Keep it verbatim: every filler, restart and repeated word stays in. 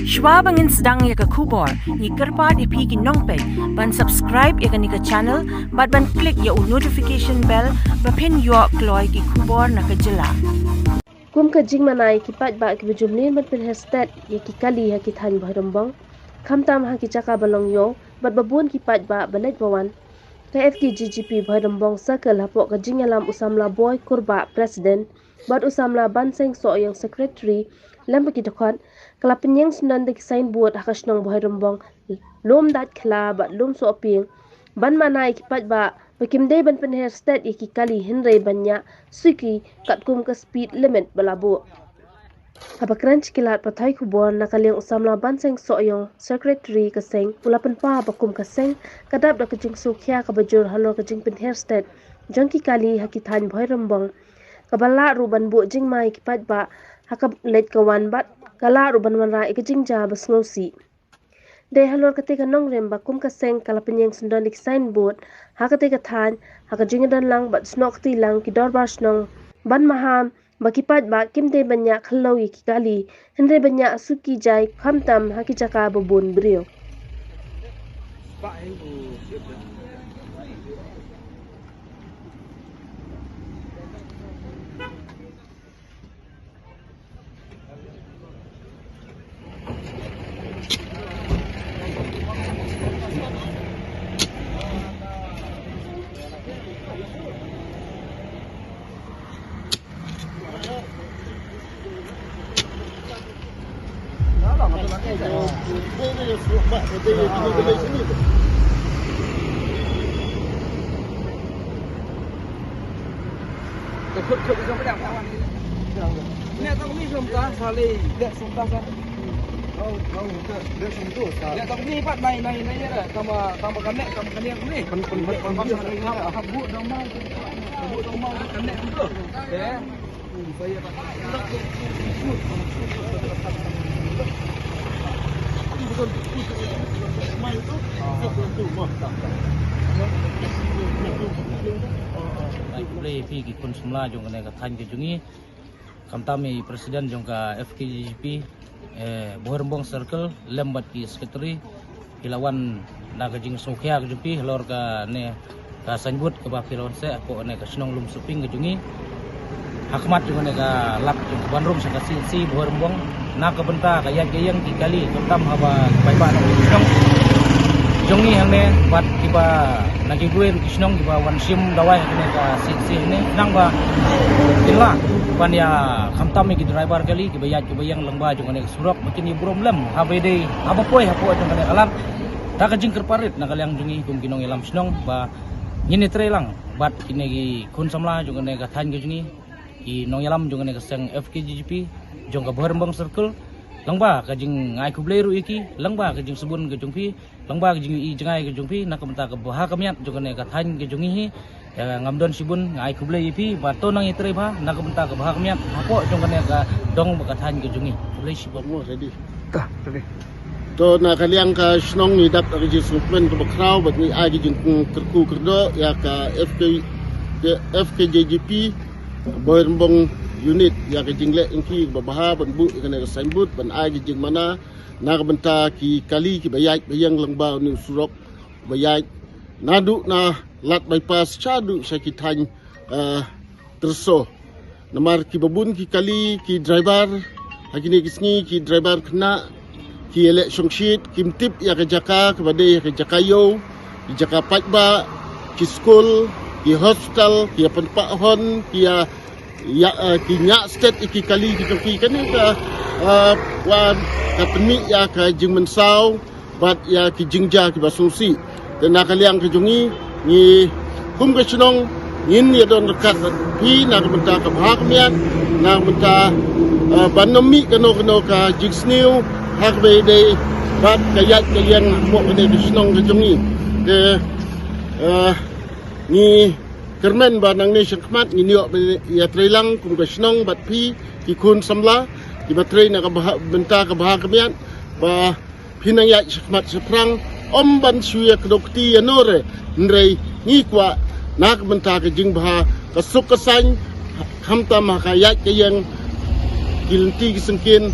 Shuwa ba ngin sdang ïa ka khubor, ngi kyrpad ïa phi ki nongpeit ban subscribe ïa kane ka channel bad ban click ïa u notification bell ba phin ïoh kloi ki khubor na ka jylla. Kum ka jingmana ïa ki paidbah kiba ju mlien ban pynher stet ïa ki kali ha ki thaiñ Bhoirymbong, khamtam ha ki jaka ba long ïew bad ba bun ki paidbah ba leit ba wan, ka F K J G P Bhoirymbong Circle hapoh ka jingïalam u samla Boi Kurbah, President, bad u samla Banseng Sohiong, Secretary, lem bad ki dkhot, ka la pynïeng syndon da ki signboard ha ka shnong Bhoirymbong, Lumdait Khla bad Lumsohpieng, ban mana ïa ki paidbah ba kim dei ban pynher stet ïa ki kali hynrei ban ñiah suki katkum ka speed limit ba la buh. Haba kren sha ki lad pathai khubor na ka liang u samla Banseng Sohiong, Secretary ka seng, u la pynpaw ba kum ka seng ka dap da ka jingsngewkhia kaba jur halor ka jingpynher stet jong ki kali ha ki thaiñ Bhoirymbong, kaba lah ruh ban buh jingma ïa ki paidbah ha ka leit ka wan bad ka lah ruh ban wanrah ïa ka jingjia ba sngewsih. Dei halor katei ka nongrim ba kum ka seng ka la pynïeng syndon da ki signboard ha katei ka thaiñ, ha ka jingdon lang bad snoh kti lang ki dorbar shnong ban maham ba ki paidbah kim dei ban ñiah khlaw ïa ki kali hynrei ban ñiah suki jai khamtam ha ki jaka ba bun briew. Ai, khublei phi ki khun samla jong kane ka thaiñ ka jong ngi. Khamtam i president jong ka F K J G P, eh, Bhoirymbong Circle, lem bad ki secretary, ki la wan na ka jingsngewkhia ka jong phi halor kane ka signboard kaba phi la wan seh hapoh kane ka shnong Lumsohpieng ka jong ngi. Ha khmat jong kane ka lad jong ka ban rung sha ka C H C Bhoirymbong, na ka bynta ka ïaid ka ïeng ki kali, khamtam haba ki paidbah na ka shnong jong ngi hangne bad kiba na kiwei ki shnong kiba wan shim dawai ha kane ka C H C hangne, khnang ba kin lah ban ïa khamtam ïa ki driver kali kiba ïaid kiba ïeng lyngba jong kane ka surok, ba kin ïa burom lem haba ïadei, haba poi hapoh jong kane ka lad. Da ka jingkyrpad rit na ka liang jong ngi kum ki nongïalam shnong ba ngin ïatrei lang bad kine ki khun samla jong kane ka thaiñ ka jong ngi, ki nongïalam jong kane ka seng F K J G P jong ka Bhoirymbong Circle, lyngba ka jingai khublei ruh ïa ki, lyngba ka jingsbun ka jong phi, lyngba ka jingïohi jngai ka jong phi na ka bynta ka bha ka miat jong kane ka thaiñ ka jong ngi hi. Ïa, ngam don shibun, nga ai khublei ïa phi, ba to nang ïatrei bha na ka bynta ka bha ka miat hapoh jong kane ka dong bad ka thaiñ ka jong ngi. Khublei shibun. To na ka liang ka shnong ngi dap da ka jingsngewkmen kaba khraw bad ngi ai ka jingkyrkhu kyrdoh ïa ka F K, F K J G P Bhoirymbong Unit ïa ka jingleh jong ki kaba bha ban buh ïa kane ka signboard ban ai ka jingmana na ka bynta ki kali kiba ïaid ba ïeng lyngba une u surok ba ïaid naduh na Lad Bypass shaduh sha ki thaiñ, eh, Tyrso. Namar kiba bun ki kali, ki driver ha kine ki sngi, ki driver khynnah, ki ïaleh shongshit, kim tip ïa ka jaka kaba dei ka jaka ïew, ki jaka paidbah, ki skul, ki hospital, ki ïa pynpah hon, ki ïa, ïa, eh, ki ñiah stet ïa ki kali ki jong ki. Kane ka, eh, wan ka pynmih ïa ka jingmynsaw bad ïa ki jingjia kiba sngewsih. Te na ka liang ka jong ngi, ngi kum ka shnong ngin ïa don ryngkat phi na ka bynta ka bha ka miat, na ka bynta, eh, ban ym mih kano kano ka jingsniew ha kaba ïadei bad ka ïaid ka ïeng hapoh kane ka shnong ka jong ngi. Te, eh, ngi kyrmen ba nangne shakhmat ngin ïoh ban ïatrei lang kum ka shnong bad phi ki khun samla kiba trei na ka bha, bynta ka bha ka miat ba phin nang ïaid shakhmat shaphrang, ym ban shu ïa kdew kti ïa no re, hynrei ngi kwah na ka bynta ka jingbha, ka suk ka saiñ, khamtam ha ka ïaid ka ïeng, ki lynti ki syngkien.